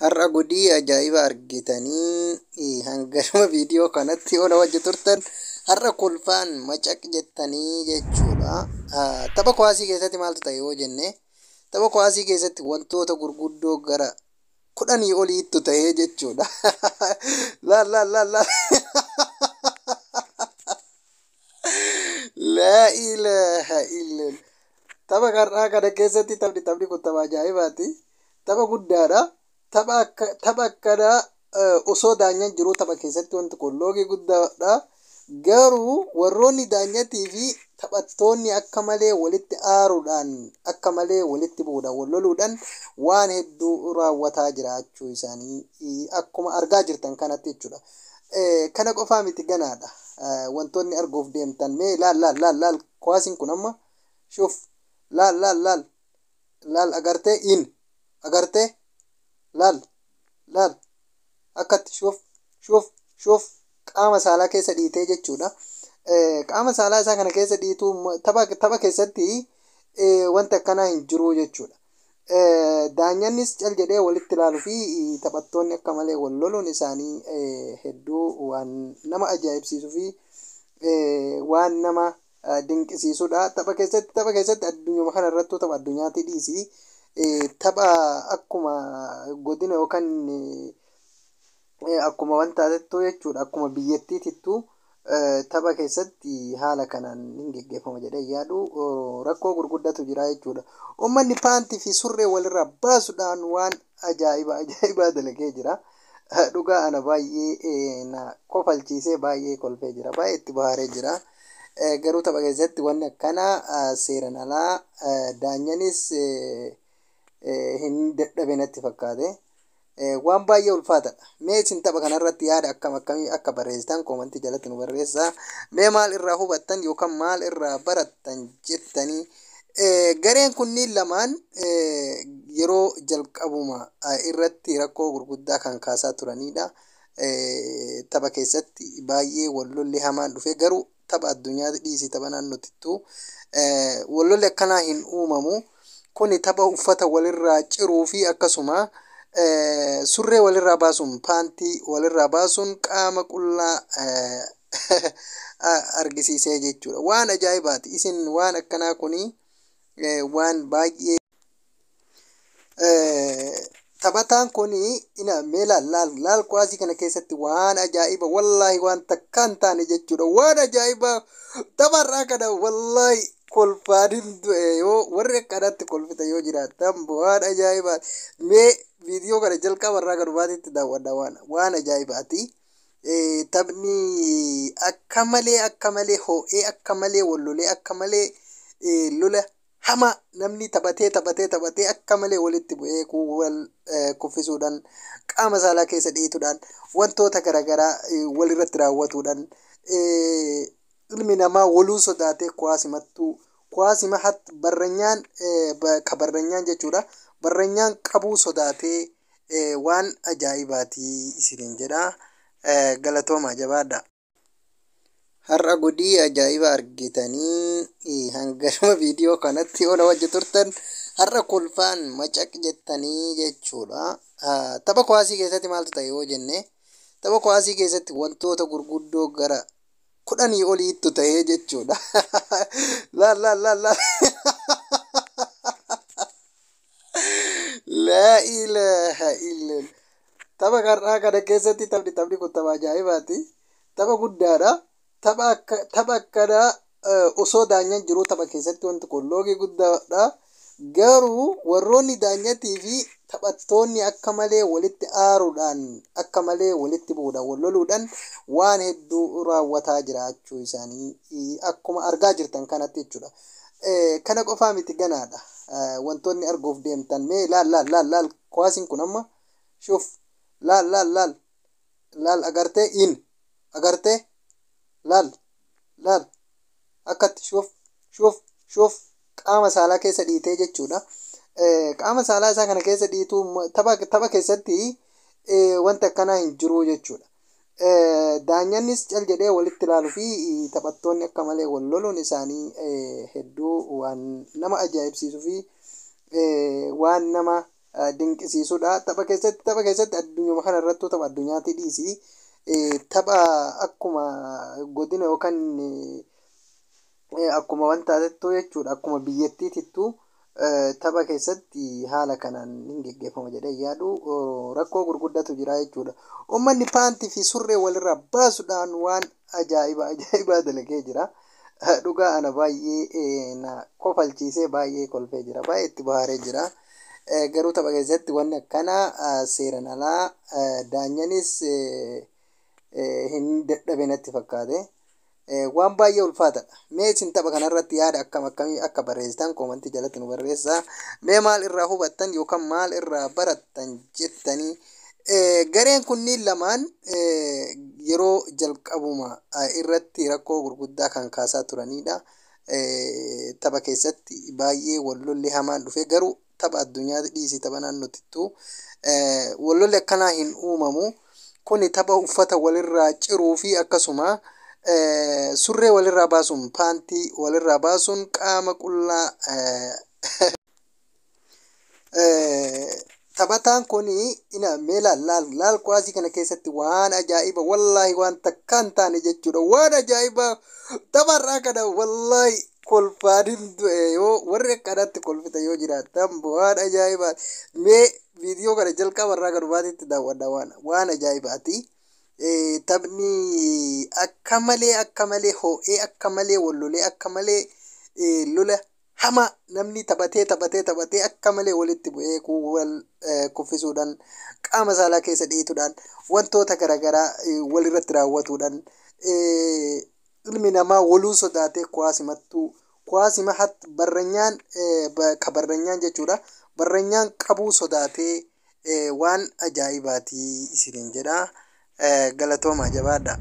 Har'a gudii ajaa'iba argitanii hanganuma viidiyoo kanatti ona wajji turtan har'a kolfaan macaq jettanii jechuudha. Tapha kuwaasii keessatti maaltu ta'e yoo jenne, tapha kuwaasii keessatti wantoota gurguddoo gara 10 oliittu ta'ee jechuudha. Laal laal laal laal. Laa ilaaha illallah. Tapha har'aa kana keessatti taphni kun tapha ajaa'ibaati. Tapha guddaadha. Tapha akka tapha akkanaa osoo daanyaan jiruu tapha keessatti wanti kun loogii guddaadha. Garuu warroonni daanyatii fi taphattoonni akka malee walitti aaruudhaan, akka malee walitti bu'uudhaan, wal loluudhaan waan hedduu raawwataa jiraachuu isaanii akkuma argaa jirtan kanatti jechuudha. Kana qofaa miti, ganaadha. Wantoonni arguuf deemtan mee laal laal laal laal, kuwaasiin kun amma shuf laal laal laal laal, agartee in agartee laal laal akkatti shuf shuf shuf qaama saalaa keessa dhiitee jechuudha. Qaama saalaa isaa kana keessa dhiituu tapha keessatti wanti akkanaa hin jiru jechuudha. Daanyannis cal jedhee walitti ilaaluu fi taphattoonni akka malee wal loluun isaanii hedduu waan nama ajaa'ibsiisuu fi waan nama dinqisiisudha. Tapha keessatti addunyuma kana irrattuu tapha addunyaatti dhiisi. Tapha akkuma godina yookaan akkuma wanta jechuudha, akkuma biyyattiitittuu tapha keessatti haala kanaan hin geggeeffama jedhee yaadu, rakkoo gurguddatu jira jechuudha. Uummanni paantii fi surree walirraa baasuudhaan waan ajaa'iba ajaa'ibaa dalagee jira. Dhugaa ana baay'ee na kofalchiisee, baay'ee kolfee jira, baay'ee itti bohaaree jira. Garuu tapha keessatti wanni akkanaa seeran alaa, daanyanis hin dadhabe natti fakkaate. Waan baay'ee ulfaataadha. Mee isin tapha kanarratti yaada akkam akkamii akka barreessitan koomantii jalatti nu barreessaa. Mee maal irraa hubattan yookaan maal irraa barattan jettanii, gareen kunniin lamaan yeroo jalqabuma irratti rakkoo gurguddaa kan kaasaa turanidha. Tapha keessatti baay'ee wal lolli hamaan dhufe, garuu tapha addunyaa dhiisii tapha naannootittuu wal lolli akkanaa hin uumamu. Kuni tapha uffata walirraa ciruu fi akkasuma surree walirraa baasuun, paantii walirraa baasuun qaama qullaa argisiisee jechuudha. Waan ajaa'ibaati. Isin waan akkanaa kuni waan baay'ee taphataan kuni ina mee laal laal laal, kuwaasii kana keessatti waan ajaa'iba, wallaahi waan takka hin taane jechuudha. Waan ajaa'ibaa tapharraa kana wallaahi kolfaanin du'e. Yoo warri akkanatti kolfita yoo jiraattan, waan ajaa'ibaa mee viidiyoo kana jalqabarraa gara dhumaatitti daawwadha, waan ajaa'ibaati. Taphni akka malee akka malee ho'ee, akka malee wal lolee, akka malee lola hama namni taphatee taphatee taphatee akka malee walitti bu'ee wal kuffisuudhaan, qaama saalaa keessa dhiituudhaan, wantoota garaagaraa walirratti raawwatuudhaan, ilmi namaa waluu sodaatee kuwaasimattuu kuwaasima barranyaan ka barranyaan jechuudha, barranyaan qabuu sodaatee, waan ajaa'ibaati isiniin jedha. Galatoomaa, jabaadha. Har'a gudii ajaa'iba argitanii hanganuma viidiyoo kanatti ona wajji turtan har'a kolfaan macaq jettanii jechuudha. Tapha kuwaasii keessatti maaltu ta'e yoo jenne, tapha kuwaasii keessatti wantoota gurguddoo gara 10 oliittu ta'ee jechuudha. Laal laal laal laal. Laa ilaaha illallah. Tapha har'aa kana keessatti taphni kun tapha ajaa'ibaati. Tapha guddaadha. Tapha akka tapha akkanaa osoo daanyaan jiruu tapha keessatti wanti kun loogii guddaadha. Garuu warroonni daanyatii fi taphattoonni akka malee walitti aaruudhaan, akka malee walitti bu'uudhaan, wal loluudhaan waan hedduu raawwataa jiraachuu isaanii akkuma argaa jirtan kanatti jechuudha. Kana qofaa miti, ganaadha. Wantoonni arguuf deemtan mee laal laal laal laal, kuwaasiin kun amma shuf laal laal laal laal, agartee in agartee laal laal akkatti shuf shuf shuf qaama saalaa keessa dhiitee jechuudha. Qaama saalaa isaa kana keessa dhiituu tapha keessatti wanti akkanaa hin jiru jechuudha. Daanyannis cal jedhee walitti ilaaluu fi taphattoonni akka malee wal loluun isaanii hedduu waan nama ajaa'ibsiisuu fi waan nama Dinqisiisudha. Tapha keessatti addunyuma kana irrattuu tapha addunyaatti dhiisi. Tapha akkuma godina yookaan akkuma wantaatettuu jechuudha, akkuma biyyattiitittuu tapha keessatti haala kanaan hin geggeeffama jedhee yaadu, rakkoo gurguddatu jira jechuudha. Uummanni paantii fi surree walirraa baasuudhaan waan ajaa'iba ajaa'ibaa dalagee jira. Dhugaa ana baay'ee na kofalchiisee, baay'ee kolfee jira, baay'ee itti bohaaree jira. Garuu tapha keessatti wanni akkanaa seeran alaa, daanyanis hin dadhabe natti fakkaate. Waan baay'ee ulfaataadha. Mee isin tapha kanarratti yaada akkam akkamii akka barreessitan koomantii jalatti nu barreessaa. Mee maal irraa hubattan yookaan maal irraa barattan jettanii? Gareen kunniin lamaan yeroo jalqabuma irratti rakkoo gurguddaa kan kaasaa turanidha. Tapha keessatti baay'ee wallolli hamaan dhufe, garuu tapha addunyaa dhiisii tapha naannootittuu wallolli akkanaa hin uumamu. Kuni tapha uffata walirraa ciruu fi akkasuma surree walirraa baasuun, paantii walirraa baasuun, qaama qullaa. Taphataan kun ina mee laal laal laal, kuwaasii kana keessatti waan ajaa'iba, wallaahi waan takka hin taane jechuudha, waan ajaa'ibaa tapharraa kana wallaahi kolfaanin du'e. Yoo warri akkanatti kolfita yoo jiraattan, waan ajaa'ibaa mee viidiyoo kana jalqabarraa gara dhumaatitti daawwadha, waan ajaa'ibaati. Taphni akka malee akka malee ho'ee, akka malee wallolee, akka malee lola hama namni taphatee taphatee taphatee akka malee walitti bu'ee, wal kuffisuudhaan, qaama saalaa keessa dhiituudhaan, wantoota garaagaraa walirratti raawwatuudhaan, ilmi namaa waluu sodaatee kuwaasimattuu kuwaasima barranyaan ka barranyaan jechuudha, barranyaan qabuu sodaatee, waan ajaa'ibaati isiniin jedha. Galatooma, jabaadha.